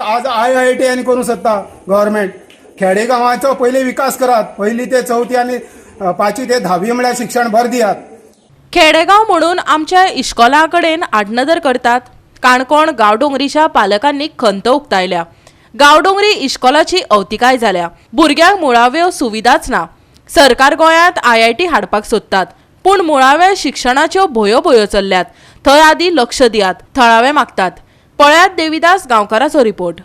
आज I I T आनी करूंक सोदता गव्हर्मेंट. खेडेगांवाचो पयलीं विकास करात. पयली ते चवथी आनी पांचवी ते धावी म्हळ्यार शिक्षण बरें दियात. खेडेगांव म्हणून आमच्या इश्कोला कडेन आडनदर करतात. काणकोण गांवडोंगरीच्या पालकांनी खंत उक्तायल्या. गांवडोंगरी इश्कोलाची अवतिकाय जाल्या. भुरग्यांक मुळाव्यो सुविधाच ना. सरकार गोंयांत आयआयटी हाडपाक सोदतात, पूण मुळाव्या शिक्षणाच्यो भोयो भोयो चल्ल्यात. थंय आदी लक्ष दियात, थळावे मागतात. पळयात देविदास गांवकाराचो रिपोर्ट.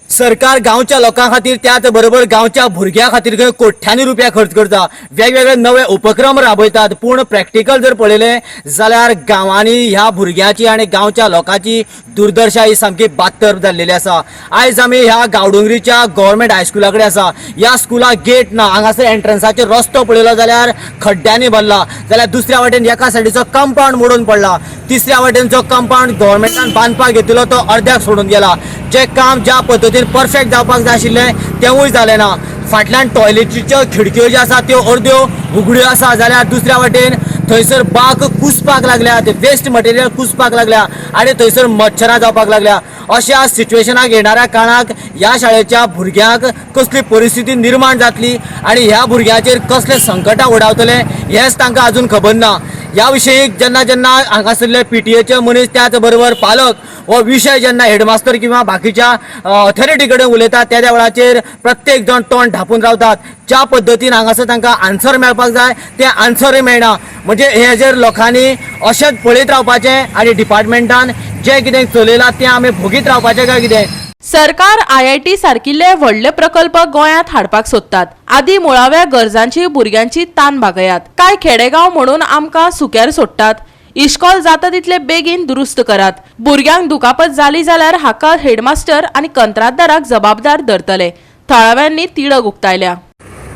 सरकार गांवच्या लोकां खातीर, त्याच बरोबर गांवच्या भुरग्यां खातीर खंय कोट्यांनी रुपया खर्च करता, वेगवेगळे नवे उपक्रम राबयतात. पूण प्रॅक्टिकल जर पळयलें जाल्यार गांवांनी ह्या भुरग्यांची आनी गांवच्या लोकांची दुर्दशा ही सामकी बात्तर जाल्लेली आसा. आयज आमी ह्या गांवडोंगरीच्या गव्हर्मेंट हायस्कुला कडेन आसा. ह्या स्कुलाक गेट ना. हांगासर एंट्रन्साचेर रस्तो पळयलो जाल्यार खड्ड्यांनी भरला, जाल्यार दुसऱ्या वाटेन एका सायडीचो कंपावंड मोडून पडला. तिसऱ्या वाटेनचो कंपावंड गव्हर्मेंटान बांदपाक घेतिल्लो तो अर्द्याक सोडून गेला. जें काम ज्या पद्दतीन परफेक्ट जावपाक जाय आशिल्लें तेंवूय जालें ना. फाटल्यान टॉयलेटीच्यो खिडक्यो ज्यो आसा त्यो अर्द्यो उगड्यो आसा, जाल्यार दुसऱ्या वाटेन थंयसर बाग कुसपाक लागल्या, वेस्ट मटेरियल कुसपाक लागल्या आनी थंयसर मच्छरां जावपाक लागल्या. अशा सिच्युएशनाक येणाऱ्या काळाक ह्या शाळेच्या भुरग्यांक कसली परिस्थिती निर्माण जातली आनी ह्या भुरग्यांचेर कसले संकटां ओडावतले हेंच तांकां अजून खबर ना. ह्या विशयी जेन्ना जेन्ना हांगासरले पीटीएचे मनीस, त्याच बरोबर पालक हो विशय जेन्ना हेडमास्तर किंवा बाकीच्या ऑथॉरिटी कडेन उलयतात, त्या वेळाचेर प्रत्येक जण तोंड धापून रावतात. ज्या पद्दतीन हांगासर तांकां आन्सर मेळपाक जाय ते आन्सरूय मेळना. म्हणजे हे जर लोकांनी अशेंच पळयत रावपाचें आनी डिपार्टमेंटान जें कितें चलयलां तें आमी भोगीत रावपाचें काय कितें? सरकार आयआयटी सारकिल्ले व्हडले प्रकल्प गोंयांत हाडपाक सोदतात. आदी मुळाव्या गरजांची भुरग्यांची तान भागयात. काय खेडेगांव म्हणून आमकां सुक्यार सोडटात? इश्कोल जाता तितले बेगीन दुरुस्त करात. भुरग्यांक दुखापत जाली जाल्यार हाका हेडमास्टर आनी कंत्राटदाराक जबाबदार धरतले. थळाव्यांनी तिडक उक्तायल्या.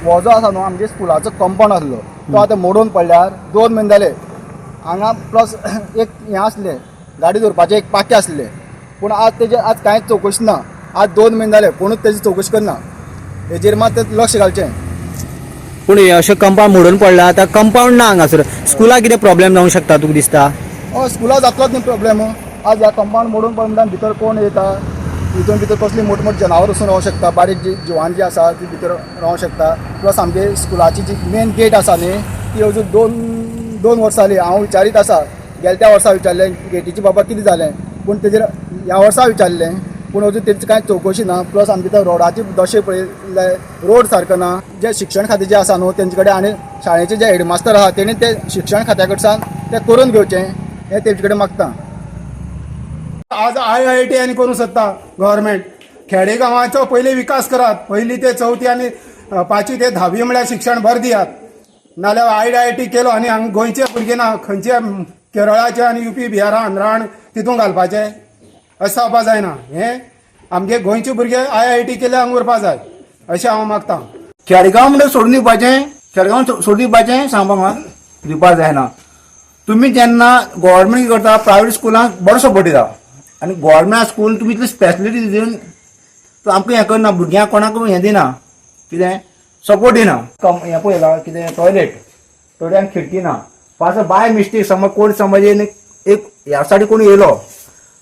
हो जो आसा न्हू आमगे स्कुलाचो कंपावंड आसलो तो आतां मोडून पडल्यार 2 म्हयने जाले. हांगा प्लस एक हें आसलें, गाडी दवरपाचें एक पाखें आसलें, पूण आज तेजे आज कांयच चवकशी ना. आज 2 म्हयने जाले, कोणूच तेजी चवकशी करना. हेजेर मात लक्ष घालचें. पूण हे अशें कंपावंड मोडून पडला, आतां कंपावंड ना हांगासर. स्कुलाक कितें प्रॉब्लेम जावंक शकता तुका दिसता? हय, स्कुला जातलोच न्ही प्रॉब्लेम. आज ह्या कंपावंड मोडून पडून म्हणल्यार भितर कोण येता? हितून भितर कसली मोठी मोठी जनावर वचून रावंक शकता, बारीक जी जिवान जी आसा ती भितर रावंक शकता. प्लस आमगे स्कुलाची जी मेन गेट आसा न्ही, ती अजून 2 2 वर्सां जालीं हांव विचारीत आसा. गेल्या त्या वर्सा विचारलें गेटीची बाबा कितें जालें, पूण तेजेर ह्या वर्सा विचारलें, पूण अजून तेजी कांय चवकशी ना. प्लस आमगे तो रोडाची दशे पळयले, रोड सारको ना. जे शिक्षण खातें जें आसा न्हू तेंचे कडेन आनी शाळेचे जे हेडमास्तर आसा तेणी ते शिक्षण खात्या कडच्यान तें करून घेवचें हें तेंचे कडेन मागता. आज आय I T आनी करूंक सोदता गव्हर्मेंट. खेडेगांवाचो पयलीं विकास करात. पयली ते चवथी आनी पांचवी ते धावी म्हळ्यार शिक्षण बरें दियात. नाल्यार आय I T केलो आनी हांगा गोंयचे भुरगे ना, खंयचे केरळाचे आनी युपी, बिहारा, आंध्रान तितून घालपाचे, अशें जावपा जायना. हें आमगे गोंयचे भुरगे आय I T केले हांगा उरपा जाय अशें हांव मागता. खेडगांव म्हणून सोडून दिवपाचें, खेडगांव सोडून दिवपाचें सांगपाक म्हाका दिवपाक जायना. तुमी जेन्ना गव्हर्मेंट करता, प्रायवेट स्कुलांक बरो सपोर्ट दिता आनी गव्हर्मेंट स्कूल तुमी इतली स्पेशलिटी दिवन तो आमकां हें करना, भुरग्यांक कोणाक हें दिना, कितें सपोर्ट दिना. कम हें पळयला कितें टॉयलेट, टॉयलेटान खिडकी ना. फास बाय मिस्टेक समज कोण समज एक ह्या सायडी कोण येयलो,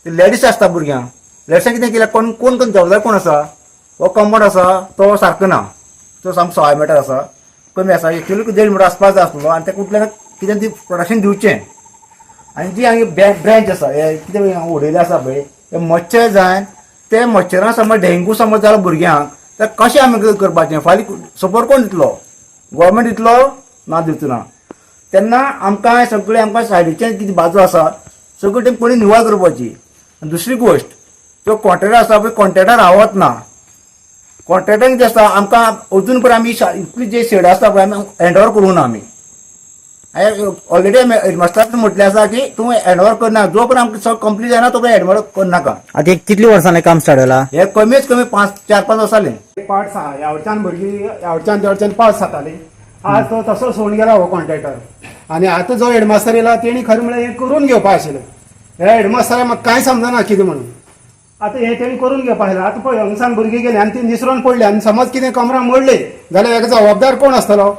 लेडीज आसता भुरग्यांक, लेडिसांक कितें केलें? कोण कोण कोण जबाबदार कोण आसा? हो कंपाउंड आसा तो सारको ना, तो सामको 1.25 मिटर आसा, कमी आसा. एक्चुअली 1.5 मिटर आसपाक जाय आसलो आनी ते कुठल्यान कितें ती प्रोडक्शन दिवचें. आनी जी हांगा ब्रँच आसा, हे कितें उडयलें आसा पळय, ते मच्छर जायन ते मच्छरां समज डेंगू समज जालो भुरग्यांक तर कशें आमी करपाचें? फाल्यां सपोर्ट कोण दितलो? गव्हर्मेंट दितलो ना? दिवचो ना. तेन्ना आमकां सगळें आमकां सायडीचे कितें बाजू आसा सगळी ते पयलीं निवळ करपाची. आनी दुसरी गोश्ट, जो कॉन्ट्रॅक्टर आसा पळय, कॉन्ट्रॅक्टर रावत ना. कॉन्ट्रॅक्टर कितें आसता, आमकां अजून पर्यंत आमी इतली जे शेड आसता पळय, आमी हँड ओवर करूंक ना. आमी ऑलरेडी आमी हेडमास्टराक म्हटलें आसा की तूं हँड ओवर करना, जो पर्यंत आमकां सगळें कंप्लीट जायना तो पर्यंत हँड ओवर करनाका. आतां एक कितलीं वर्सां काम स्टार्ट जाला? हे कमीत कमी 4-5 वर्सां जालीं. पार्ट्स आहा, ह्या वटच्यान भुरगीं ह्या वटच्यान त्या वटच्यान पास जातालीं. आज तो तसो सोडून गेला हो कॉन्ट्रॅक्टर. आनी आतां जो हेडमास्तर येयला तेणी खरें म्हळ्यार हें करून घेवपा आशिल्लें. ह्या हेडमास्टराक म्हाका कांय समजना कितें म्हणून. आतां हें तेणी करून घेवपा आशिल्लें. आतां पळय, हांगसान भुरगीं गेलीं आनी ती निसरोन पडली आनी समज कितें कमरां मोडली जाल्यार हेका जबाबदार कोण आसतलो?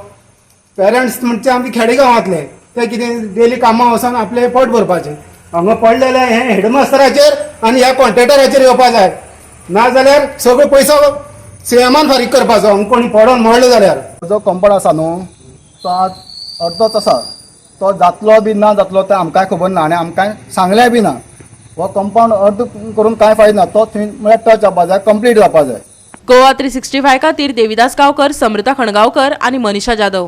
पेरंट्स म्हणजे आमचे खेडेगांवांतले, ते कितें डेली कामां वचोन आपलें पोट भरपाचें. हांगा पडलेलें हें हेडमास्टराचेर आनी ह्या कॉन्ट्रॅक्टराचेर येवपा जाय. ना जाल्यार सगळो पयसो सीएमान फारीक करपाचो हांगा कोणी पडोन मरले जाल्यार. जो कंपाउंड आसा न्हू तो आज अर्दोच आसा, तो जातलो बी ना जातलो तें आमकांय खबर ना आनी आमकांय सांगलें बी ना. हो कंपाउंड अर्द करून कांय फायदो ना, तो थंय म्हळ्यार टच जावपा जाय, कंप्लीट जावपा जाय. गोवा 365 खातीर देविदास गांवकर, समृता खणगांवकर आनी मनीषा जाधव.